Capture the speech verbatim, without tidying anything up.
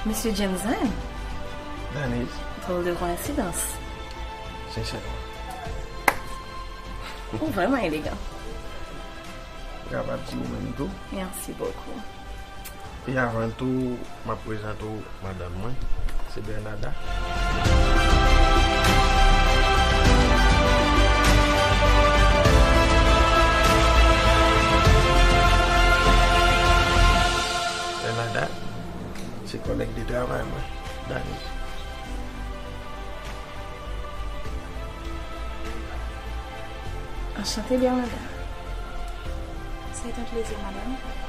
Mesye Jensen. Danise. Drôle de coïncidence. Sensèman. Ou vrèman elegan. M kapab di ou menm tou. Merci beaucoup. E avan tou, m ap prezante w madanm mwen, se Bernada. Bernada, se kòlèg de travay mwen, Danise. Anchante, Bernada. C'est un plaisir, madame.